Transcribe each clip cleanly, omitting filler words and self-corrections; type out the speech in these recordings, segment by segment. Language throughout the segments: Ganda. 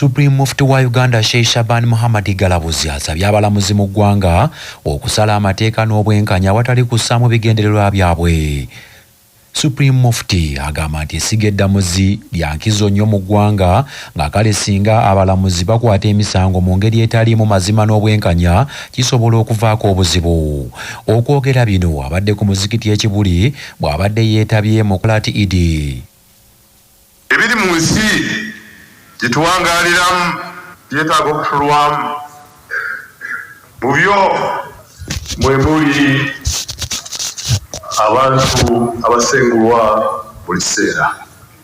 Supreme Mufti wa Uganda Sheikh Shaban Muhammad Galabuzi asabye abalamuzi mu ggwanga okusala amateeka n'obwenkanya awatali kussaamu bigendererwa byabwe. Supreme Mufti agamba nti essiga eddamuzi lya nkizo nnyo mu ggwanga nga kale singa abalamuzi bakwata emisango mu ngeri etaliimu mazima n'obwenkanya kisobola okuvaako obuzibu. Okwogera bino abadde ku muzikiti e Kibuli bw'abadde yeetabye mu Salat Idi. Ebiri mu nsi gye tuwangaaliramu byetaaga okutulwamu. Mu byo mwe muli abantu abasengulwa buli kiseera.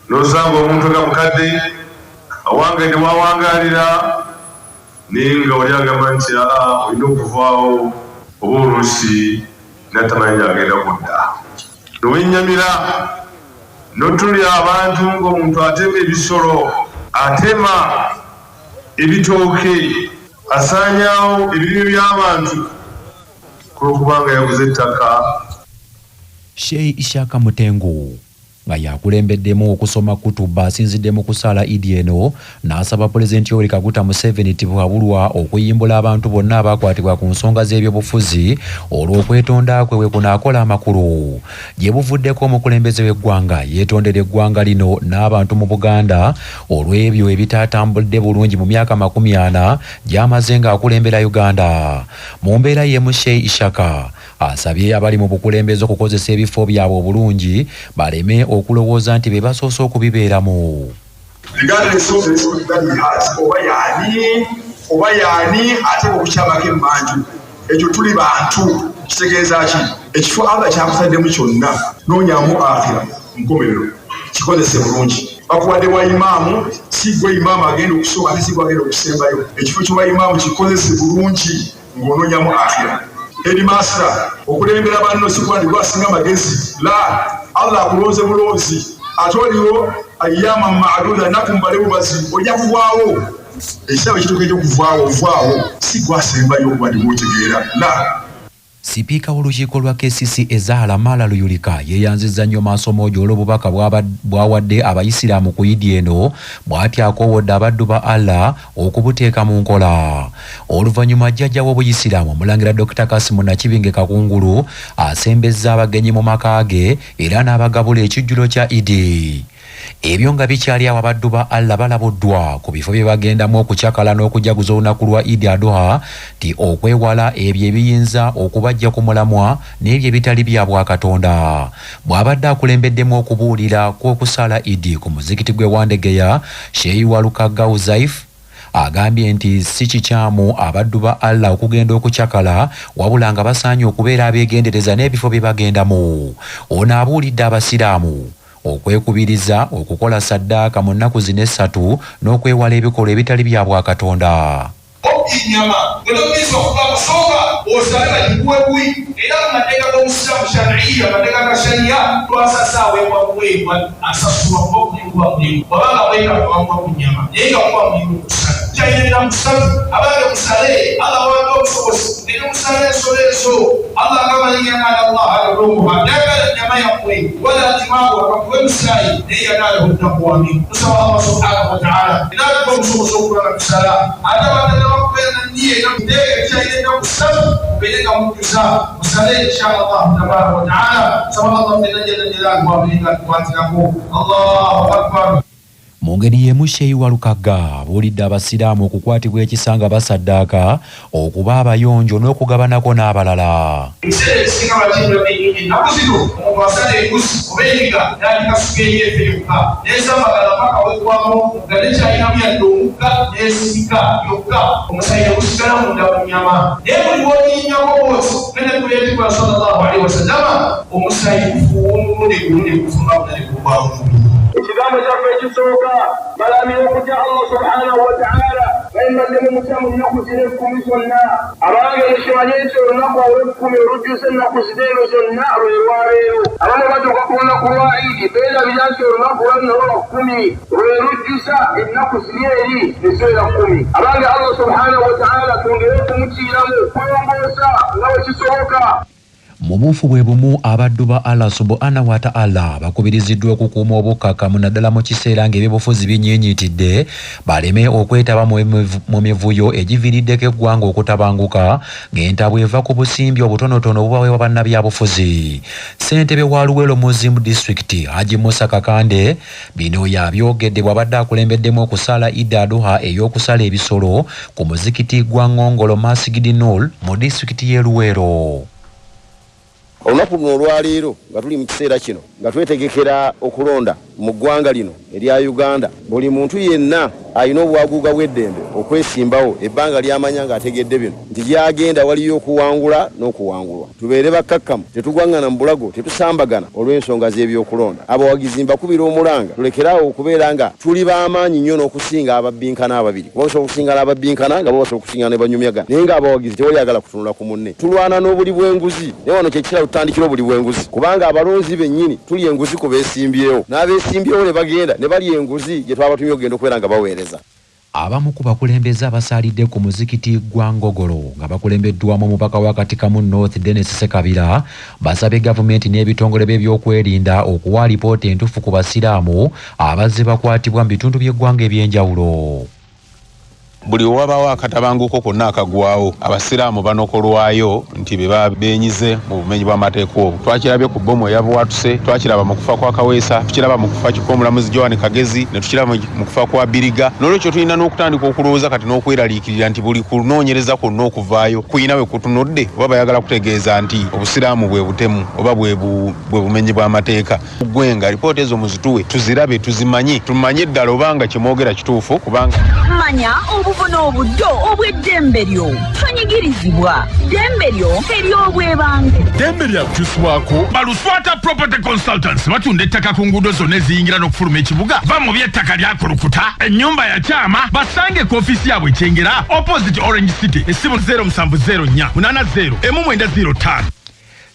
N'osanga omuntu nga mukadde awangaidde w'awangaalira naye nga oli agamba nti aa olina okuvaawo oba oluusi n'atamanyi gy'agenda kudda. Newennyamira n'otunuulira abantu ng'omuntu atema ebisolo, atema ebitooke, asaanyaawo ebirime by'abantu ku lw'okubanga yaguze ettaka. Sheikh Ishaka Mutengu nga y'akulembeddemu okusoma kutuba asinzidde mu kusaala Idi eno n'asaba Pulezidenti Yoweri Kaguta Museveni Tibuhaburwa okuyimbula abantu bonna abaakwatibwa ku nsonga z'ebyobufuzi olwo okwetonda kwe we kunaakola amakulu. Gye buvuddeko omukulembeze w'eggwanga yeetondera eggwanga lino n'abantu mu Buganda olw'ebyo ebitaatambudde bulungi mu myaka 40 gy'amaze ng'akulembera Uganda. Mu mbeera y'emu Sheikh Ishaka Asabye abali mu bukulembeze okukozesa ebifo byabwe obulungi baleme okulowooza nti be basoose okubibeeramu. Regardless of the respect that he has, oba yaani oba yaani ate okukyamako emmanju ekyo tuli bantu kitegeeza ki ekifo Allah kyakutaddemu kyonna noonyamu akhira nkomerero kikozese bulungi bakuwadde bwa imaamu si gwe imaamu agenda okusooka ate si gwe agenda okusembayo ekifo ky'obwa imaamu kikozese bulungi ng'onoonyamu akhira. Headmaster, okulembera banno si kuba nti gwe asinga magezi. La, Allah akulonze bulonzi ate oliwo ayyama ma'duda, ennaku mbale bubazi, ojja kuvaawo. Ekiseera bwe kituuka eky'okuvaawo, ovaawo, si gwe asembayo okuba nti gw'otegeera. La. Sipiika w'olukiiko lwa KCCA Zahara Mala Luyurika yeeyanzizza nnyo Maasomoogi olw'obubaka bw'awadde Abayisiraamu ku Idi eno bw'atyo akoowodde abaddu ba Allah okubuteeka mu nkola. Oluvannyuma jjajja w'Obuyisiraamu Omulangira Dokita Kassim Nakibinge Kakungulu asembezza abagenyi mu maka ge era n'abagabula ekijjulo kya Idi. Ebyo nga bikyali awo abaddu ba Allah balabuddwa ku bifo bye bagendamu okucakala n'okujaguza olunaku lwa Eid Adhuha nti okwewala ebyo ebiyinza okubaggya ku mulamwa n'ebyo ebitali bya Bwakatonda. Bw'abadde akulembeddemu okubuulira kw'okusaala Idi ku muzikiti gw'e Wandegeya, Sheikh Walukagga Huzaif agambye nti si kikyamu abaddu ba Allah okugenda okucakala wabula nga basaanye okubeera abeegendereza n'ebifo bye bagendamu. Ono abuulidde Abasiraamu okwekubiriza okukola saddaaka mu nnaku zino essatu n'okwewala ebikolwa ebitali bya Bwakatonda. Obba ennyama gwe tokkiriza okuvaako sooka osabe bagikuwe buwi era mu mateeka g'obusiraamu shariiya mateeka ga sharia twasasa aweebwa buweebwa asasulwa kuba omulimu guba mulimu bwaba nga bwetaavu bamuwa ku nnyama naye nga guba mulimu okusala kyalina ennaku ssatu abange musale Allah bawadde obusobozi mugende musale ensolo ezo Allah agamba lan yanaala llaha luhumuha tayagala nnyama yammwe wala dimaa'uha kaguwe musaayi naye yanaaluhu taqwa minkum tusaba Allah subhanahu wa ta'ala era atuwe obusobozi okuba nga tusala ate abatanaba kubeera na nniya era muteeke ekyalina ennaku ssatu mubeere nga mujjuza musale insha Allahu tabaraka wa ta'ala tusaba Allah ffenna jalla jalaaluhu abeere nga atukwatirako Allahu akbar. Mu ngeri y'emu Sheikh Walukagga abuulidde Abasiraamu okukwatibwa ekisa nga basaddaaka, okuba abayonjo n'okugabanako n'abalala. Ebiseera ebisinga lwaki endwadde nnyingi ennaku zino? Omuntu asala embuzi oba endiga n'agikasuka eri efe yokka n'esambagala ppaka w'eggwamu nga tekyalinamu yadde omukka n'esirika yokka omusaayi ne gusigala munda mu nnyama naye buli lw'ogirinnyako bw'oti nga Nabbi bwe yagikola Swallallahu alaihi wasallama omusaayi gufuuwa omulundi gumu ne gufuluma gwonna ne gugwamu mubiri. Ekigambo kyaffe ekisooka, Balaamira okutya Allah subhaanahu wataala nga bwe mubadde mumutya mu nnaku zino ekkumi zonna. Abange mukimanye nti olunaku olw'ekkumi olujjuza ennaku zino eno zonna lwe lwaleero. Abamu batuuka ku lunaku lwa Idi beerabira nti olunaku lwali nalwo lwa kkumi lwe lujjuza ennaku ziri eri ne ziwera kkumi. Abange Allah subhaanahu wataala twongere okumutiiramu, okulongoosa nga bwe kisoboka. Mu buufu bwe bumu, abaddu ba Allah subhanahu wa ta'ala bakubiriziddwa okukuuma obukkakkamu naddala mu kiseera ng'ebyobufuzi binyiinyiitidde, baleme okwetaba mu mivuyo egiviiriddeko eggwanga okutabanguka ng'entabwe eva ku busimbi obutonotono obubaweebwa bannabyabufuzi. Ssentebe wa Luweero Muslim District, Haji Musa Kakande, bino yabyogedde bw'abadde akulembeddemu okusaala Eid Adhuha ey'okusala ebisolo ku muzikiti gwa Ngongolo Masjid Nur mu disitulikiti y'e Luweero. Olunaku luno olwaleero nga tuli mu kiseera kino nga twetegekera okulonda mu ggwanga lino erya Uganda, buli muntu yenna alina obwaguuga bw'eddembe okwesimbawo ebbanga ly'amanya ng'ategedde bino nti gy'agenda waliyo okuwangula n'okuwangulwa. Tubeere bakkakkamu, tetugwang'ana mu bulago, tetusambagana olw'ensonga z'ebyokulonda. Abawagizi mbakubira omulanga tulekere awo okubeera nga tuli b'amaanyi nnyo n'okusinga ababbinkana ababiri kuba osobola okusingana ababbinkana nga bo basobola okusingana ne banyumyagana naye ng'abawagizi tewali ayagala kutunula ku munne. Tulwana n'obuli bw'enguzi naye wano kye kiseera tutandikira obuli bw'enguzi kubanga abalonzi bennyini tulya enguzi ku beesimbyewo n'abeesimbyewo ne bagenda ne balya enguzi gye twabatumye okugenda okubeera nga baweereza. Abamu ku bakulembeze abasaalidde ku muzikiti gwa Ngogolo nga bakulembeddwamu omubaka wa Katikamu North Denis Ssekabira basabye gavumenti n'ebitongole by'ebyokwerinda okuwa alipoota entuufu ku basiraamu abazze bakwatibwa mu bitundu by'eggwanga eby'enjawulo. Buli wewabaawo akatabanguko konna akagwawo, abasiraamu banokolwayo nti be baba beenyize mu bumenyi bw'amateeka obwo. Twakirabye ku bbomu eyabuwaatuse, twakiraba mu kufa kwa Kaweesa, tukiraba mu kufa kw'omulamuzi Joan Kagezi, ne tukiraba mu kufa kwa Biriga. N'olwekyo tulina n'okutandika okulowooza kati n'okweraliikirira nti buli kunoonyereza kwonna okuvaayo kulina we kutunudde oba bayagala kutegeeza nti obusiraamu bwe butemu oba bwe bumenyi bw'amateeka. Ggwe nga lipoota ezo muzituwe tuzirabe, tuzimanye, tumanye ddala obanga kye mwogera kituufu kubanga Manya obuvuna obuddo obw'eddembe lyo, tonyigirizibwa, ddembe lyo ery'obwebange. Ddembe lyakukyusibwako. Baluswata Property Consultants batunda ettaka ku nguudo zonna eziyingira n'okufuluma ekibuga. Va mu by'ettaka lyakulukuta, ennyumba ya kyama. Basange ku ofiisi yaabwe Kyengera, opposite Orange City. Essimu 0704 80 1905.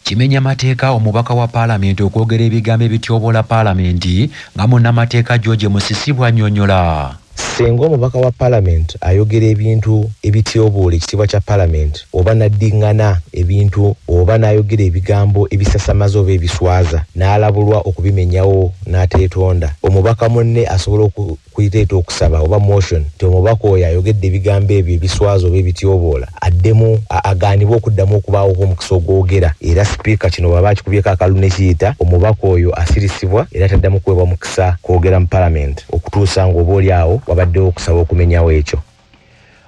Kimenya mateeka omubaka wa paalamenti okwogera ebigambo ebityoboola paalamenti nga munnamateeka George Musisi bw'annyonnyola. Singa omubaka wa paalamenti ayogera ebintu ebityoboola ekitiibwa kya paalamenti oba n'addiŋŋana ebintu oba n'ayogera ebigambo ebisasamaza oba ebiswaza n'alabulwa okubimenyawo n'ateetonda, omubaka munne asobola okuleeta okusaba oba motion nti omubaka oyo ayogedde ebigambo ebyo ebiswaza oba ebityoboola addemu agaanibwe okuddamu okubaawoko omukisa ogwogera. Era sipiika kino bw'aba akikubyeko akalulu ne kiyita, omubaka oyo asirisibwa era taddamu kuweebwa mukisa kwogera mu paalamenti okutuusa ng'oba oli awo wabaddewo okusaba okumenyawo ekyo.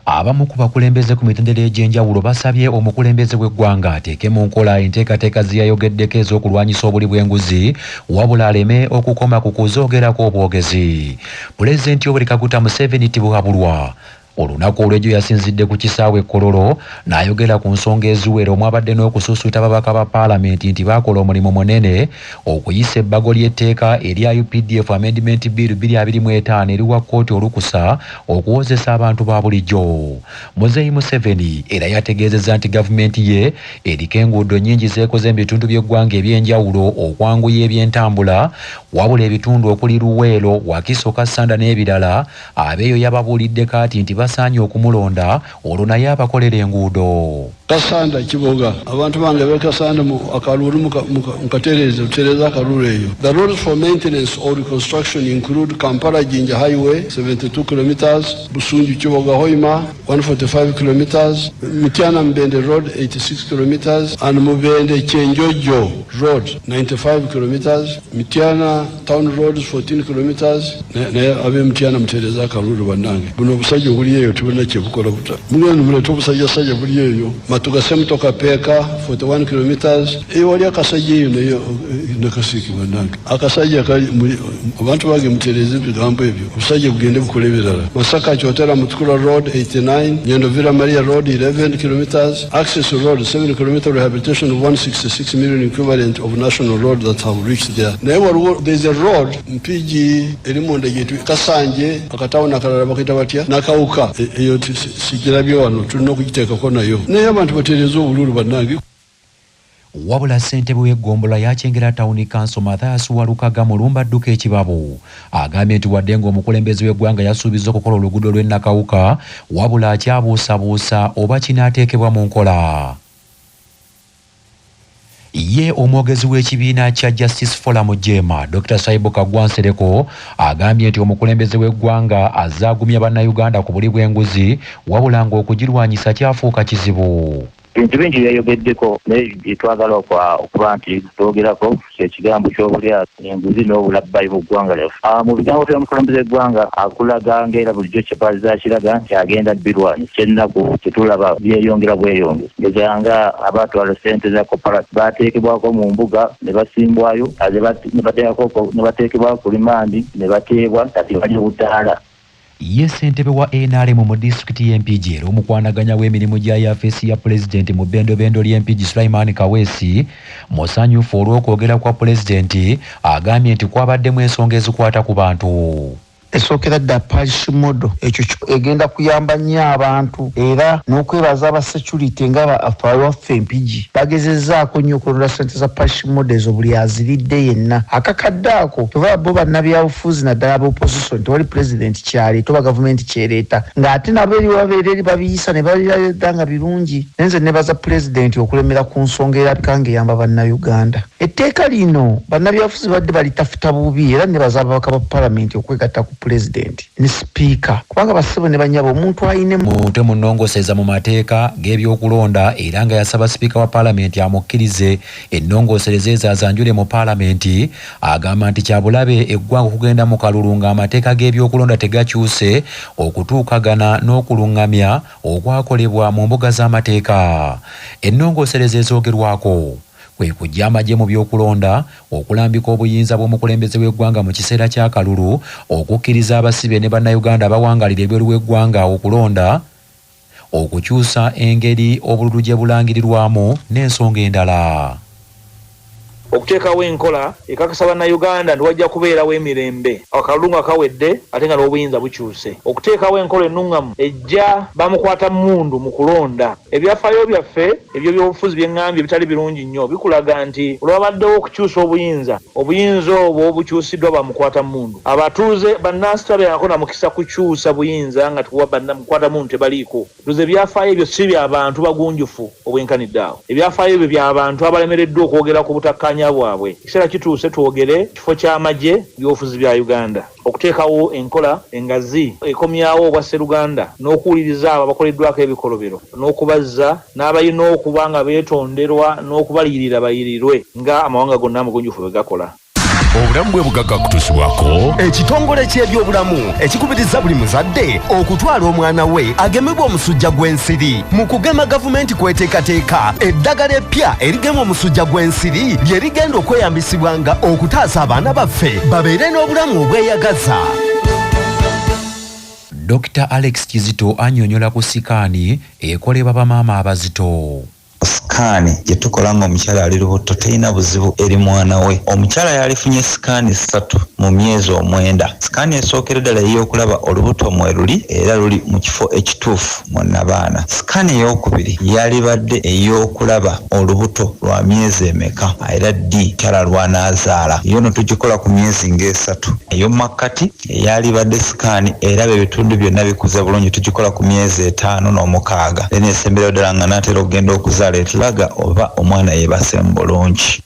Abamu ku bakulembeze ku mitendera egy'enjawulo basabye omukulembeze w'eggwanga ateeke mu nkola enteekateeka ze yayogeddeko ez'okulwanyisa obuli bw'enguzi, wabula aleme okukoma ku kuzoogerako obwogezi. Pulezidenti Yoweri Kaguta Museveni Tibuhaburwa olunaku olw'ejjo yasinzidde ku kisaawe Kololo n'ayogera ku nsonga eziwera omwabadde n'okusuusuuta ababaka ba paalamenti nti baakola omulimu munene okuyisa ebbago ly'etteeka erya UPDF Amendment Bill 2025 eriwa kkooti olukusa okuwozesa abantu ba bulijjo. Muzeeyi Museveni era yategeezezza nti gavumenti ye eriko enguudo nnyingi zeekoze mu bitundu by'eggwanga eby'enjawulo okwanguya ebyentambula, wabula ebitundu okuli Luweero, Wakiso, Kassanda n'ebirala abeeyo yababuulidde kaati nti basaanye okumulonda olwo naye abakolera enguudo. Kasanda Kiboga, abantu bange bekasanda akalulu mukatereeze, tutereeze akalulu eyo. The roads for maintenance or reconstruction include Kampala Jinja Highway 72 kilometers, Busunju Kiboga Hoima 145 kilometers, Mityana Mubende Road 86 kilometers and Mubende Kyenjojo Road 95 kilometers, Mityana Town Road 14 kilometers. Naye ab'e Mityana mutereeze akalulu bannange. Buno obusajja obuli eyo tebulina kyebukola buta. Mugenda muleete obusajjasajja buli eyo. Matuga Semutoka Peeka 41 kilometers. Eyo wali akasajja eyo naye nakasiiki bannange. Akasajja kali abantu bange mutereeze ebigambo ebyo. Obusajja bugende bukole ebirala. Masaka Kyotera Mutukula Road 89, Nyendo Villa Maria Road 11 kilometers, Access Road 7 kilometer rehabilitation of 166 million equivalent of national road that have reached there. Naye waliwo there is a road Mpigi eri munda gyetu Kasanje akatawuni akalala bakayita batya Nakawuka eyo sigirabye wano, tulina okugiteekako nayo. Naye abantu batereeze obululu bannange. Wabula ssentebe w'eggombolola ya Kyengera Town Council Mathias Walukaga Mulumba adduka ekibabu agambye nti wadde ng'omukulembeze w'eggwanga yasuubizza okukola oluguudo lw'e Nakawuka, wabula akyabuusabuusa oba kinaateekebwa mu nkola. Ye omwogezi w'ekibiina kya Justice Forum Jeema, Dokita Saibu Kaggwa Nsereko agambye nti omukulembeze w'eggwanga azze agumya Bannayuganda ku buli bw'enguzi wabula ng'okugirwanyisa kyafuuka kizibu. Bintu bingi byeyayogeddeko naye byetwagala okuba nti twogerako kyekigambo ky'obulyake, enguzi n'obulabbayi mu ggwanga lyaffe. Mu bigambo by'omukulembeze w'eggwanga akulaga ng'era bulijjo kyebazze akiraga nti agenda birwanyisa. Kyennaku kyetulaba byeyongera bweyongezi. Geza nga abaatwala ssente za Koparat baateekebwako mu mbuga ne basimbwayo, ne bateekebwako ku limandi ne bateebwa kati bali butaala. Ye ssentebe wa nrm mu disitulikiti y'e Mpigi era omukwanaganya w'emirimu gya yafeesi ya Pulezidenti mu bbendobendo ly'e Mpigi Sulaiman Kaweesi musanyufu olw'okwogera kwa Pulezidenti agambye nti kwabaddemu ensonga ezikwata ku bantu. Esookera ddala parish model ekyo egenda kuyamba nnyo abantu era n'okwebaza aba security nga abawaffe Mpigi bagezezzaako nnyo okulonda ssente za parish model ezo buli aziridde yenna akakadde ako kyova bo bannabyabufuzi naddala aba opposition tewali pulezidenti kyaleeta oba gavumenti kyereeta ng'ate nabo eri babeera eri babiyisa ne babirada nga birungi. Naye nze nebaza pulezidenti okulemera ku nsonga erabika ng'eyamba bannayuganda. Etteeka lino bannabyabufuzi badde balitafuta bubi era nebaza ababaka ba palamenti okwegatta ku pulezidenti ne sipiika kubanga bassebo ne bannyabo omuntu alina Mutwe mu nnongoosereza mu mateeka g'ebyokulonda era nga yasaba sipiika wa palamenti amukkirize ennongoosereza ezo azanjule mu palamenti. Agamba nti kya bulabe eggwanga okugenda mu kalulu ng'amateeka g'ebyokulonda tegakyuse okutuukagana n'okulungamya okwakolebwa mu mbuga z'amateeka. Ennongoosereza ezoogerwako kwe kuggya amagye mu by'okulonda, okulambika obuyinza bw'omukulembeze w'eggwanga mu kiseera ky'akalulu, okukkiriza abasibe ne Bannayuganda abawangaalira ebweru w'eggwanga okulonda, okukyusa engeri obululu gye bulangirirwamu n'ensonga endala. Okuteekawo enkola ekakasa Bannayuganda nti wajja kubeerawo emirembe akalulu nga kawedde ate nga n'obuyinza bukyuse. Okuteekawo enkola ennung'amu eggya bamukwatammundu mu kulonda. Ebyafaayo byaffe eby'ebyobufuzi bye ŋŋambye ebitali birungi nnyo bikulaga nti olwabaddewo okukyusa obuyinza, obuyinza obwo bukyusiddwa bamukwatammundu. Abatuuze, bannansi tebabeerangako na mukisa kukyusa buyinza nga bamukwatammundu tebaliiko. Ndowooza ebyafaayo ebyo si bya bantu bagunjufu obwenkanidde awo. Ebyafaayo ebyo bya bantu abalemereddwa okwogera ku butakkaanya bwabwe. Ekiseera kituuse twogere ku kifo ky'amagye mu byobufuzi bya Uganda. Okuteekawo enkola engazi ekomyawo obwasseruganda n'okuwuliriza abo abakoleddwako ebikolobero n'okubazza n'abalina okuba nga beetonderwa n'okubaliyirira bayirirwe nga amawanga gonna amagunjufu bwe gakola. Obulamu bwe bugagga kutuusibwako ekitongole ky'ebyobulamu ekikubiriza buli muzadde okutwala omwana we agemebwa omusujja gw'ensiri. Mu kugema gavumenti kweteekateeka eddagala eppya erigema omusujja gw'ensiri lye ligenda okweyambisibwanga okutaasa abaana baffe babeere n'obulamu obweyagaza. Dokita Alex Kizito annyonnyola ku sikaani ekolebwa bamaama abazito. Sikaani gye tukola ng'omukyala ali lubuto terina buzibu eri mwana we. Omukyala yalifunye sikaani ssatu mu myezi omwenda. Sikaani esookera ddala ey'okulaba olubuto mweruli era luli mu kifo ekituufu mu nnabaana. Sikaani eyookubiri yalibadde ey'okulaba olubuto lwa myezi emeka era ddi omukyala lw'anaazaala. Yo no tugikola ku myezi ng'esatu. Ey'omu makkati Eyalibadde sikaani eraba ebitundu byonna bikuze bulungi tugikola ku myezi etaano n'omukaaga then esemberayo ddala nga naatera okugenda okuzaala etulaga oba omwana yeebaseemu bulungi.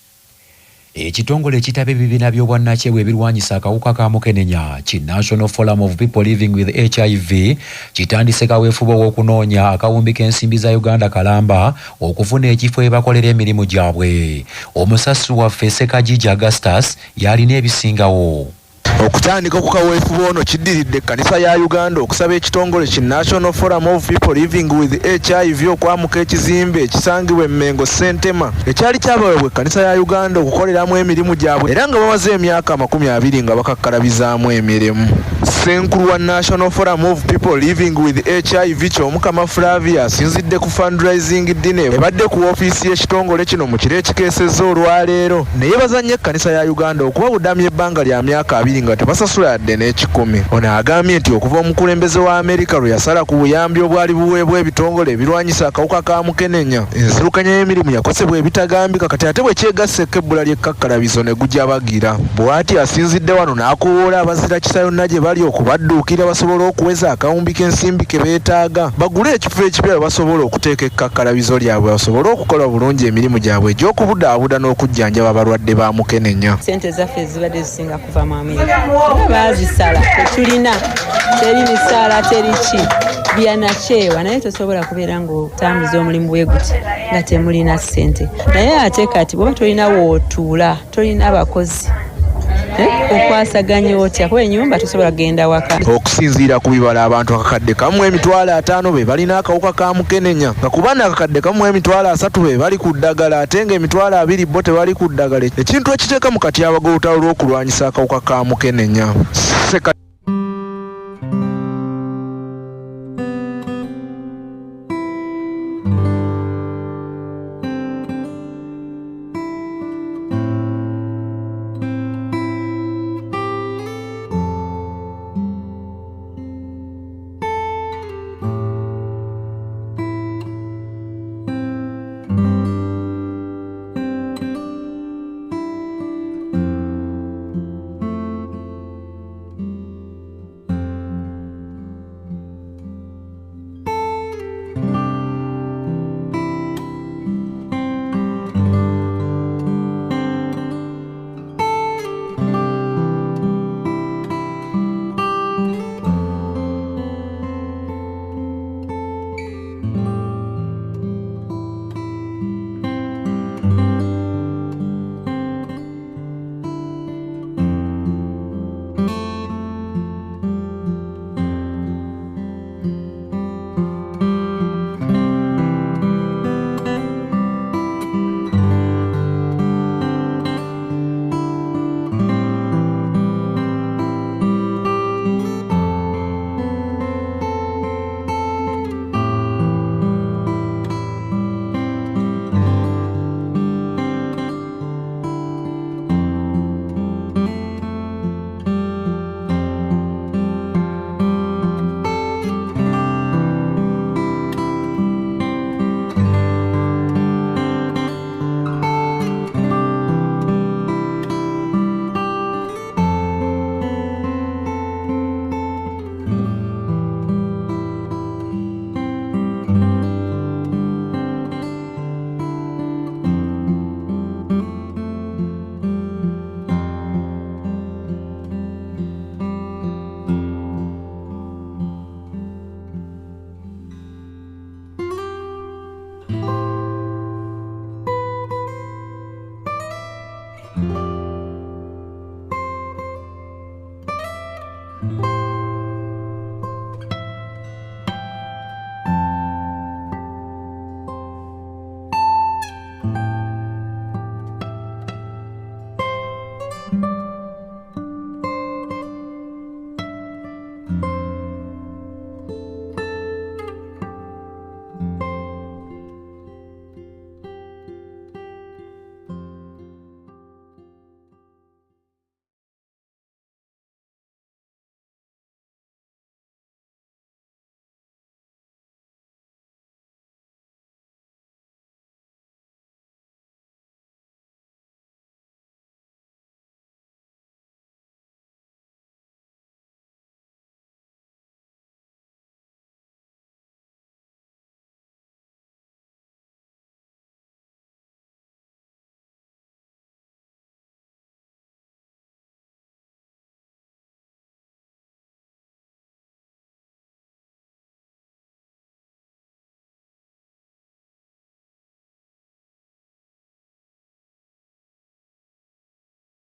Ekitongole ekitaba ebibiina by'obwannakyewa ebirwanyisa akawuka ka mukenenya ki National Forum of People Living with HIV kitandise kaweefube ow'okunoonya akawumbi k'ensimbi za Uganda kalamba okufuna ekifo ebakolera emirimu gyabwe. Omusasi waffe Ssekajiji Augustus y'alina ebisingawo. Okutandika ku kaweefube ono kiddiridde ekkanisa ya Uganda okusaba ekitongole ki National Forum of People Living with HIV okwamuka ekizimbe ekisangibwa e Mengo Ssentema ekyali kyabaweebwa ekkanisa ya Uganda okukoleramu emirimu gyabwe era nga bamaze emyaka 20 nga bakakkalabizaamu emirimu. Ssenkulu wa National Forum of People Living with HIV Kyomukama Flavia asinzidde ku fundraising dinner ebadde ku woofiisi y'ekitongole kino mu kiro ekikeesezza olwaleero ne yeebaza nnyo ekkanisa ya Uganda okubabudamya ebbanga lya myaka abiri. 2 nga tebasasula yadde n'ekikumi. Ono agambye nti okuva omukulembeze wa Amerika lwe yasala ku buyambi obwali buweebwa ebitongole ebirwanyisa akawuka ka mukenenya, enzirukanya y'emirimu yakosebwa ebitagambika kati ate bwe kyegasseko ebbula ly'ekkakkalabizo ne gujabagira. Bw'atyo asinzidde wano n'akoowoola abazira kisa yonna gye bali okubadduukirira basobole okuweza akawumbi k'ensimbi ke beetaaga bagule ekifo ekipya we basobola okuteeka ekkakkalabizo lyabwe basobole okukola obulungi emirimu gyabwe egy'okubudaabuda n'okujjanjaba abalwadde ba mukenenya. Ssente zaffe zibadde zisinga kuva mu Amerika era baazisala, tetulina, teri misaala, teri ki byanakyewa, naye tosobola kubeera ng'otambuza omulimu bwe guti nga temulina ssente. Naye ate kati bw'oba tolina w'otuula, tolina bakozi, okwasaganya otya kuba enyumba tosobola kugenda waka. Okusinziira ku bibalo, abantu 1,500,000 be balina akawuka ka mukenenya, nga ku bano 1,300,000 be bali ku ddagala ate nga 20,000 bo tebali ku ddagala, ekintu ekiteeka mu katyabaga olutalo lw'okulwanyisa akawuka ka mukenenya.